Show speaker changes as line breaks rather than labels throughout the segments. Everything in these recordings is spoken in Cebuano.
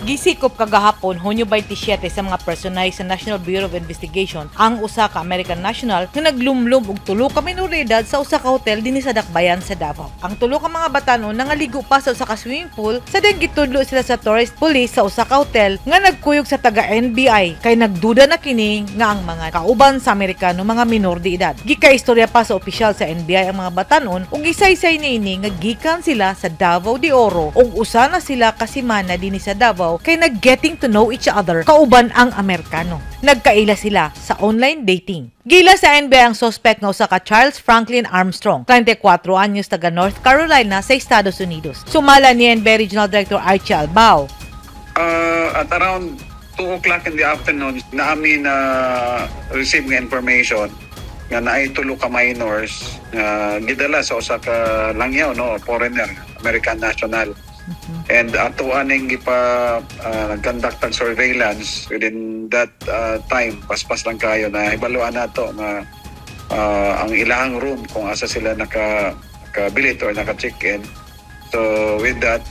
Gisikop kagahapon, Hunyo 27, sa mga personay sa National Bureau of Investigation ang usa ka American national nga naglumlum og tulo ka minor de edad sa usa ka hotel dinhi sa Dakbayan sa Davao. Ang tulo ka mga batanon nangaligo pa sa usa ka swimming pool sa diyang gitudlo sila sa tourist police sa usa ka hotel nga nagkuyog sa taga NBI kay nagduda na kini nga ang mga kauban sa Amerikano mga minor de edad. Gikaistorya pa sa opisyal sa NBI ang mga batanon ug gisaysay niini nga gikan sila sa Davao de Oro ug usa na sila ka semana dinhi sa Davao kay nag-getting to know each other kauban ang Amerikano. Nagkaila sila sa online dating. Giila sa NBI ang suspect nga usa ka Charles Franklin Armstrong, 34 anyos, taga North Carolina sa Estados Unidos. Sumala ni NBI Regional Director Archie Albao,
At around 2 o'clock in the afternoon, naa mi na receive nga information nga naay tulo ka minors nga gidala sa usa ka langyaw, no, foreigner, American national. And ato aning gipa nag-conduct ang surveillance within that time, paspas lang kayo na hibaluan nato nga ang ilahang room kung asa sila nakabilit or naka-check-in. So with that,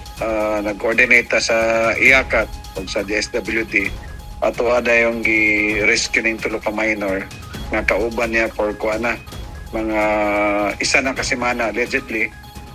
nag-coordinate ta sa IACAT o sa DSWD, ato ada yung gi-rescue ning tulo ka minor nga kauban niya for kuan na mga isa na ka semana allegedly.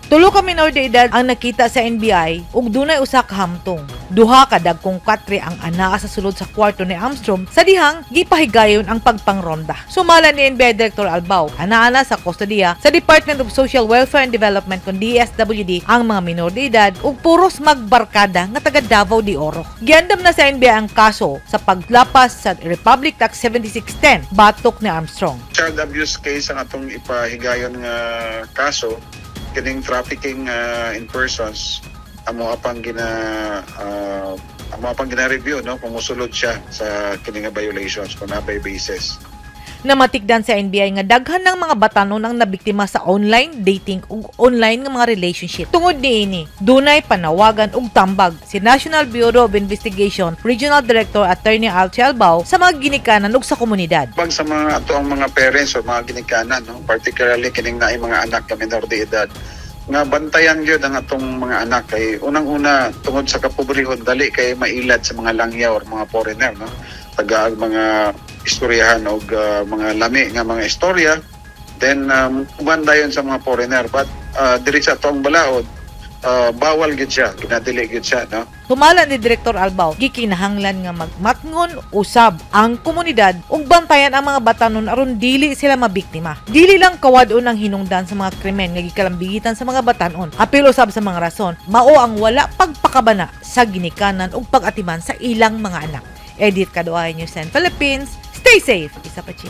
Tulo ka minor de edad ang nakita sa NBI ug dunay usa ka hamtong. Duha ka dagkong katre ang anaa sa sulod sa kwarto ni Armstrong sa dihang gipahigayon ang pagpangronda. Sumala ni NBI Director Albao, anaa na sa kustodiya sa Department of Social Welfare and Development kon DSWD ang mga minor de edad ug puros magbarkada nga taga Davao de Oro. Giandam na sa NBI ang kaso sa paglapas sa Republic Act 7610 batok ni Armstrong.
Child abuse case ang atong ipahigayon nga kaso. Kining trafficking in persons, amo pang gina-review, no, kung mosulod siya sa kini nga violations kung naa bay basis.
Namatikdan sa NBI nga daghan ng mga batanon ang nabiktima sa online dating ug online nga mga relationship. Tungod niini, dunay panawagan ug tambag si National Bureau of Investigation Regional Director Attorney Archie Albao sa mga ginikanan ug sa komunidad.
Bag sa mga ato ang mga parents o mga ginikanan, no, particularly kining naay mga anak nga minor de edad, nga bantayan gyud ang atong mga anak kay unang-una tungod sa kapobrehon, dali kay mailad sa mga langyaw or mga foreigner, no, taga ang mga istoryahan og mga lami nga mga istorya, then uban dayon sa mga foreigner. But diri sa atong balaod, bawal gyud siya, ginadili gyud siya, no.
Sumala ni Direktor Albao, gikinahanglan nga magmatngon usab ang komunidad ug bantayan ang mga batanon aron dili sila mabiktima. Dili lang kawad-on ang hinungdan sa mga krimen nga gikalambigitan sa mga batanon. Apil usab sa mga rason, mao ang wala pagpakabana sa ginikanan ug pag-atiman sa ilang mga anak. Edith Kaduay, News 10 Philippines. Stay safe. Isa pa, Chip.